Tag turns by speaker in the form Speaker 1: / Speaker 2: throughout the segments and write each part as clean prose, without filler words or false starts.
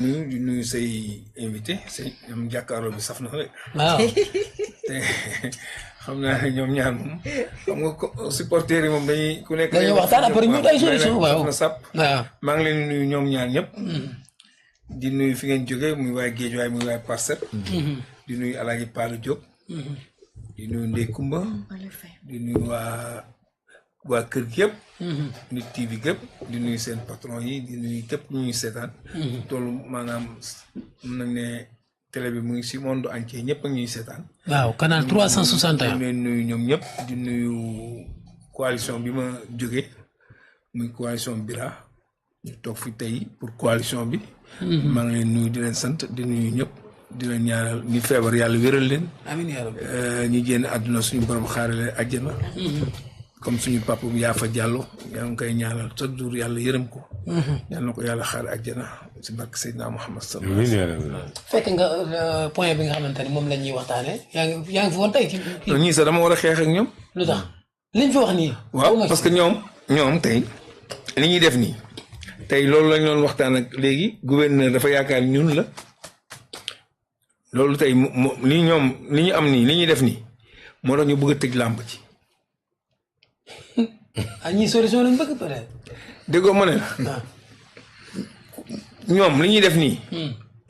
Speaker 1: di nuyu say invité say ñoom jàkkaarloo bi saf na rek.
Speaker 2: waaw.
Speaker 1: te xam naa ne ñoom ñaar moom xam nga ko supporters yi moom dañuy ku nekk.
Speaker 2: dañuy waxtaan après ñu ay solution waaw
Speaker 1: na sap.
Speaker 2: waaw
Speaker 1: maa ngi leen di nuyu ñoom ñaar ñëpp. di nuyu fi ngeen jógee muy waay Géejawaay muy waay Parcelles. di nuyu El Hadj Palla Diop. di nuyu Ndeye Kumba. di nuyu waa kër gi yëpp. Nit TV gépp di nuyu seen patron yi di nuyu képp ñu ñuy seetaan. toolu maanaam mën nañ ne télé bi mu ngi si monde entier ñëpp a ñuy seetaan.
Speaker 2: waaw canal 361.
Speaker 1: di leen nuyu ñoom ñëpp di nuyu coalition bi ma jógee muy coalition Bira ñu toog fi tey pour coalition bi. maa ngi leen nuyu di leen sant di nuyu ñëpp di leen ñaanal ñi feebar yàlla wéral leen.
Speaker 2: amiin yaa rabbi.
Speaker 1: ñi génn àdduna suñu borom xaarale àjjana. comme suñu papa bu Yaafa Diallo yaa ngi koy ñaanal chaque jour yàlla yërëm ko. yàlla na ko yàlla xaar àjjana si barke Seydina Muhammad sallallahu alayhi wa sallam.
Speaker 2: fekk nga point bi nga xamante ni moom la ñuy waxtaanee yaa ngi fi woon tey ci.
Speaker 1: ñii sax dama war a xeex ak ñoom.
Speaker 2: lu tax liñ fi wax nii.
Speaker 1: waaw parce que ñoom tey li ñuy def nii tey loolu lañ doon waxtaan ak léegi gouverneur dafa yaakaar ñun la loolu tey li ñu am nii li ñuy def nii moo tax ñu bëgg a tëj làmb ci.
Speaker 2: ñii solution lañ bëgg peut-être.
Speaker 1: déggoo ma ne la. ñoom li ñuy def nii.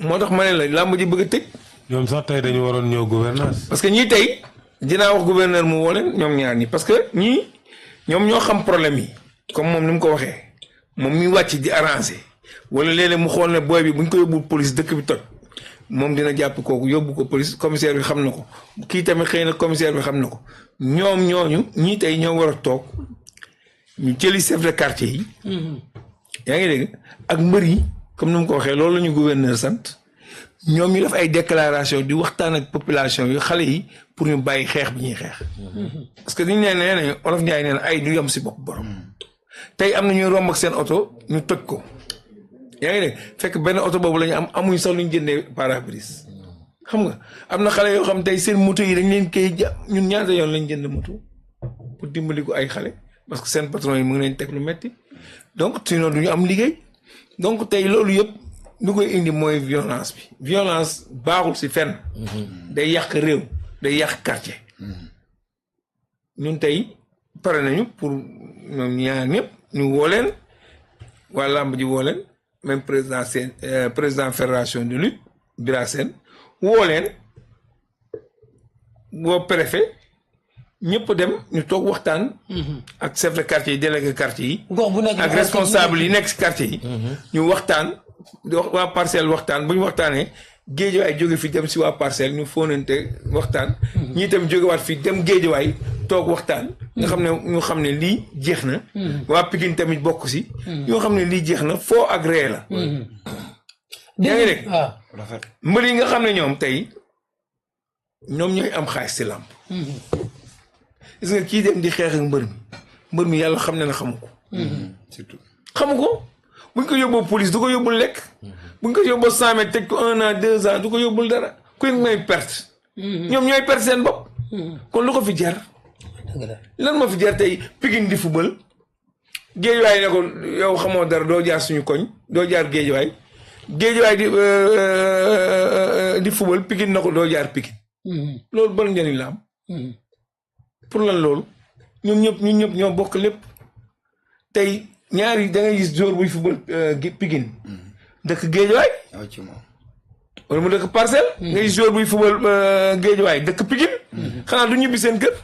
Speaker 1: moo tax ma ne la làmb ji bëgg a tëj.
Speaker 3: ñoom sax tey dañu waroon ñëw gouvernance.
Speaker 1: parce que ñii tey dinaa wax gouverneur mu woo leen ñoom ñaar ñi parce que ñii ñoom ñoo xam problème yi comme moom ni mu ko waxee moom mi wàcc di arrangé wala léeg-léeg mu xool ne booy bi buñ ko yóbbu police dëkk bi toj moom dina jàpp kooku yóbbu ko police commissaire bi xam na ko kii tamit xëy na commissaire bi xam na ko ñoom ñooñu ñii tey ñoo war a toog ñu jëli chef de quartier yi. yaa ngi dégg ak mbër yi comme ni mu ko waxee loolu la ñu gouverneur sant. ñoom ñu def ay déclaration di waxtaan ak population yu xale yi pour ñu bàyyi xeex bi ñuy xeex. parce que dañu nee ne Olof Njaay nee na ay du yem si bopp borom. tey am na ñuy romb ak seen oto ñu toj ko. yaa ngi dégg fekk benn oto boobu la ñu am amuñ sax lu ñu jëndee pare-brise. xam nga am na xale yoo xam tey seen moto yi dañ leen koy ñun ñaata yoon lañ jënd moto pour dimbali ko ay xale parce que seen patron yi mu ngi leen teg lu metti donc sinon du ñu am liggéey donc tey loolu yëpp. lu koy indi mooy violence bi violence baaxul si fenn. day yàq réew day yàq quartier. ñun tey pare nañu pour ñoom ñaar ñëpp ñu woo leen waa làmb ji woo leen même président fédération de lutte Bira Sène woo leen woo préfet ñëpp dem ñu toog waxtaan. ak chef de quartier yi délégué quartier yi. ak responsable yi nekk si quartier yi. ñu waxtaan. waa parcelle waxtaan bu ñu waxtaanee géejawaay jóge fi dem si waa parcelle ñu fóonante waxtaan. ñii itam jógewaat fi dem géejawaay toog waxtaan. nga xam ne ñu xam ne lii jeex na. waa Pikine tamit bokk si. ñoo xam ne lii jeex na foo ak ree la. yaa ngi dégg mbër yi nga xam ne ñoom tey ñoom ñooy am xaalis si làmp. gis nga kii dem di xeex ak mbër mi yàlla xam ne na xamu ko. surtout xamu ko. buñ ko yóbboo police du ko yóbbul lekk. buñ ko yóbboo 100 mètres teg ko 1 an 2 ans du ko yóbbul dara kuy may perte. ñoom ñooy perte seen bopp. kon lu ko fi jar. lan moo fi jar tey Pikine di football géejuwaay ne ko yow xamoo dara doo jaar suñu koñ doo jaar géejuwaay di football Pikine na ko doo jaar Pikine. loolu ban njëriñ la am. pour lan loolu ñun ñëpp ñoo bokk lépp tey. ñaari da ngay gis jour buy football Pikine dëkk Géejawaay wala mu dëkk Parcelles nga gis jour buy football Géejawaay dëkk Pikine xanaa du ñibbi seen kër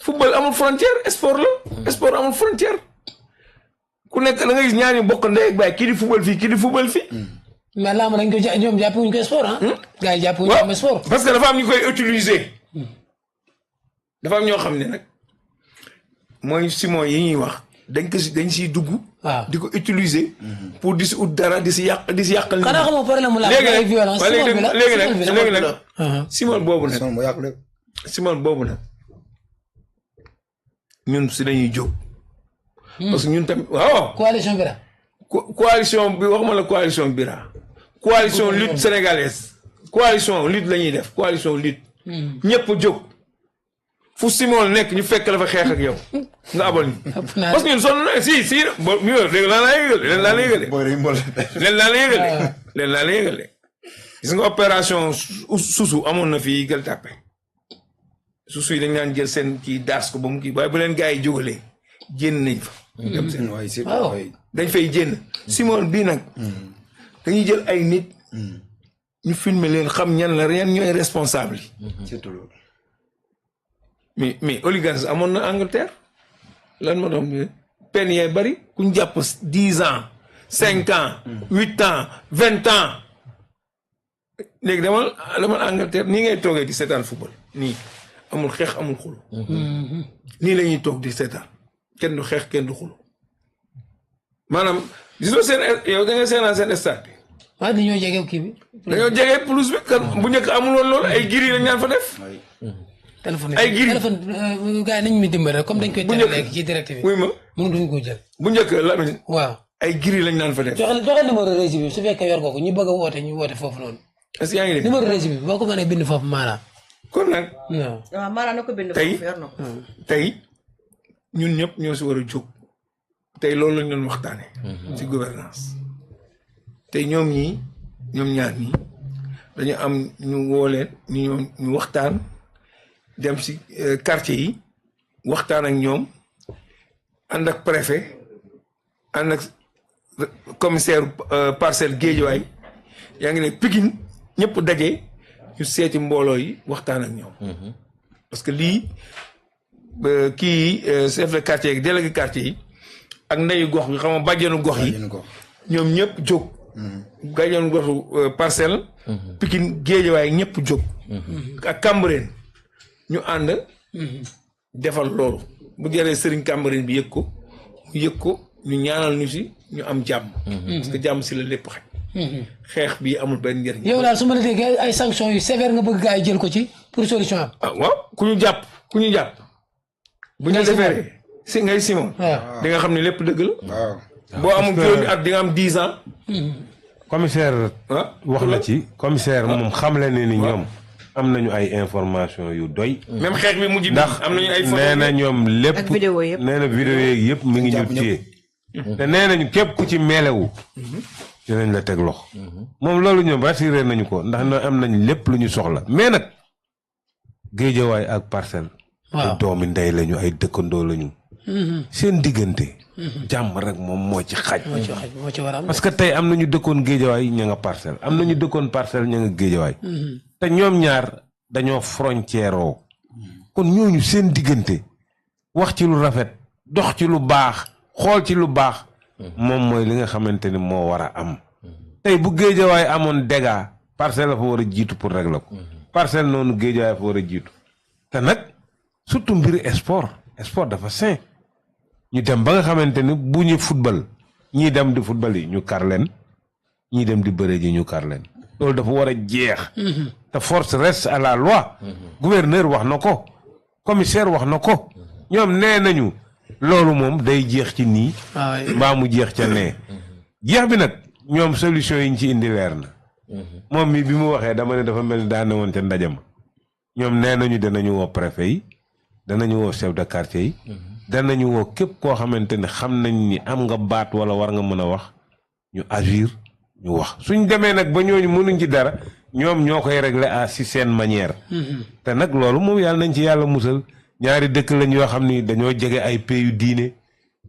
Speaker 1: football amul frontière sport la sport amul frontière ku nekk da nga gis ñaari bokk ndey ak baay kii di football fii kii di football fii
Speaker 2: mais laa ma dañ ko ñoom jàppuñu ko sport ah gars yi jàppuñu ko sport
Speaker 1: parce que dafa am ñu koy utiliser dafa am ñoo xam ne nag mooy Simon yi ñuy wax dañ siy dugg.
Speaker 2: waaw
Speaker 1: di ko utiliser. pour di si ut dara di si yàqal.
Speaker 2: xanaa xamoo problème mu la ak violence
Speaker 1: léegi nag Simon boobu nag. Simon boobu nag ñun si dañuy jóg. parce que ñun tamit waaw.
Speaker 2: coalition Bira.
Speaker 1: coalition bi waxuma la coalition Bira. coalition lutte sénégalaise. coalition lutte la ñuy def coalition lutte. ñëpp jóg fu Simon nekk ñu fekk la fa xeex ak yow nga abal ñu. parce que ñun sonn na si bo mu yor léegi laa la yëgale leen laa la yëgale gis nga opération susu amoon na fii Gueule Tapée susu yi dañ naan jël seen kii daas ko ba mu kii waaye bu leen gars yi jógalee jénn nañ fa dem seen dañ fay jénn Simon bii nag dañuy jël ay nit ñu filmer leen xam ñan la ñan ñooy responsable yi surtout loolu mais hooligans amoon na Angleterre lan moo doon peine yee bari ku ñu jàpp 10 ans 5 ans 8 ans 20 ans léegi demal Angleterre nii ngay toogee di seetaan football nii amul xeex amul xulu nii la ñuy toog di seetaan kenn du xeex kenn du xulu maanaam gisoo seen yow da nga seenaan seen stade bi
Speaker 2: waaw dañoo jege kii bi
Speaker 1: dañoo jege plus bi kan bu njëkk amul woon loolu ay giri lañ ñaan fa def
Speaker 2: téléphone
Speaker 1: ay giri
Speaker 2: téléphone gars yi nañ mi dimbali rek comme dañ koy tere léegi ci direct bi
Speaker 1: wuy ma
Speaker 2: mënu duñ ko jël
Speaker 1: bu njëkk la
Speaker 2: waaw
Speaker 1: ay giri lañ naan fa def
Speaker 2: joxe numéro régie bi su fekkee yor ko ñu bëgg a woote ñu woote foofu noonu
Speaker 1: est-ce que yaa ngi dégg
Speaker 2: numéro régie bi boo ko mënee bind foofu maanaam
Speaker 1: kon nag
Speaker 2: waaw
Speaker 4: maanaam na ko bind foofu yor na ko
Speaker 1: tey ñun ñëpp ñoo si war a jóg tey loolu lañ doon waxtaane ci gouvernance tey ñoom ñaar ñii dañu am ñu woo leen ñu waxtaan dem si quartier yi waxtaan ak ñoom ànd ak préfet ànd ak commissaire parcelle Guédiawaye yaa ngi ne Pikine ñëpp daje ñu seeti mbooloo yi waxtaan ak ñoom parce que lii kii chef de quartier yi délégué quartier yi ak ndeyu gox bi xam nga bàjjenu gox yi ñoom ñëpp jóg bàjjenu goxu parcelle Pikine Guédiawaye ñëpp jóg ak Cambérène ñu ànd defal loolu bu jëree sëriñ Cambérène bi yëg ko ñu ñaanal ñu si ñu am jàmm parce que jàmm si la lépp xaj xeex bi amul benn njëriñ
Speaker 2: yow daal su ma la déggee ay sanctions yu sévère nga bëgg gaa yi jël ko ci pour solution am
Speaker 1: waaw ku ñu jàpp bu ñu defeeree si ngay Simon di nga xam ne lépp dëgg la boo amul juróomi at di nga am 10 ans
Speaker 3: commissaire wax na ci commissaire moom xamle ne ni ñoom am nañu ay information yu doy
Speaker 1: même xeex bi mujj bi am nañu ay
Speaker 3: nee na ñoom lépp
Speaker 4: ak vidéo yëpp
Speaker 3: nee na vidéo yeeg yëpp mi ngi ñu téye te nee nañu képp ku ci meelewu dinañ la teg loxo moom loolu ñoom rassuré nañu ko ndax na am nañ lépp lu ñu soxla mais nag Guédiawaye ak Parcelles ay doomi ndey lañu ay dëkkandoo lañu seen diggante jàmm rek moom moo ci xaj
Speaker 2: moo ci war a am
Speaker 3: parce que tey am nañu dëkkoon Guédiawaye ña nga Parcelles am nañu dëkkoon Parcelles ña nga Guédiawaye te ñoom ñaar dañoo frontière oo kon ñooñu seen diggante wax ci lu rafet dox ci lu baax xool ci lu baax moom mooy li nga xamante ni moo war a am tey bu Guédiawaye amoon dégâts Parcelles la fa war a jiitu pour régler ko Parcelles noonu Guédiawaye fa war a jiitu te nag surtout mbiri sport dafa sain ñu dem ba nga xamante ni bu ñu football ñii dem di football yi ñu kar leen ñii dem di bëre ji ñu kar leen loolu dafa war a jeex te force reste à la loi gouverneur wax na ko commissaire wax na ko ñoom nee nañu loolu moom day jeex ci nii mbaa mu jeex ca nee jeex bi nag ñoom solution yi ñu ci indi leer na moom mi bi mu waxee dama ne dafa mel ni daa ne woon ca ndajam ñoom nee nañu danañu woo préfet yi danañu woo chef de quartier yi danañu woo képp koo xamante ne xam nañ ni am nga baat wala war nga mën a wax ñu agir ñu wax suñ demee nag ba ñooñu mënuñ ci dara ñoom ñoo koy régler à si seen manière te nag loolu moom yàlla nañ ci yàlla musal ñaari dëkk lañ yoo xam ni dañoo jege ay pays yu diine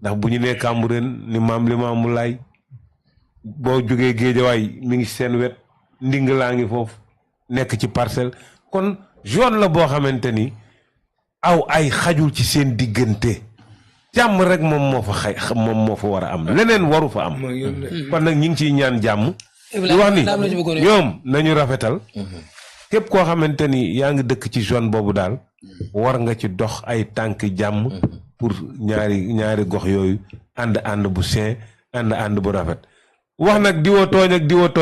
Speaker 3: ndax bu ñu nee Cambérène ni maam Limaamu Laay boo jógee Guédiawaye mi ngi seen wet nding laa ngi foofu nekk ci Parcelles kon zone la boo xamante ni aw ay xajul ci seen diggante jàmm rek moom moo fa moom moo fa war a am leneen waru fa am kon nag ñi ngi ciy ñaan jàmm di wax ni ñoom nañu rafetal képp koo xamante ni yaa ngi dëkk ci zone boobu daal war nga ci dox ay tànk jàmm pour ñaari gox yooyu ànd bu sain ànd bu rafet wax nag diwa tooñ ak diwa tooñ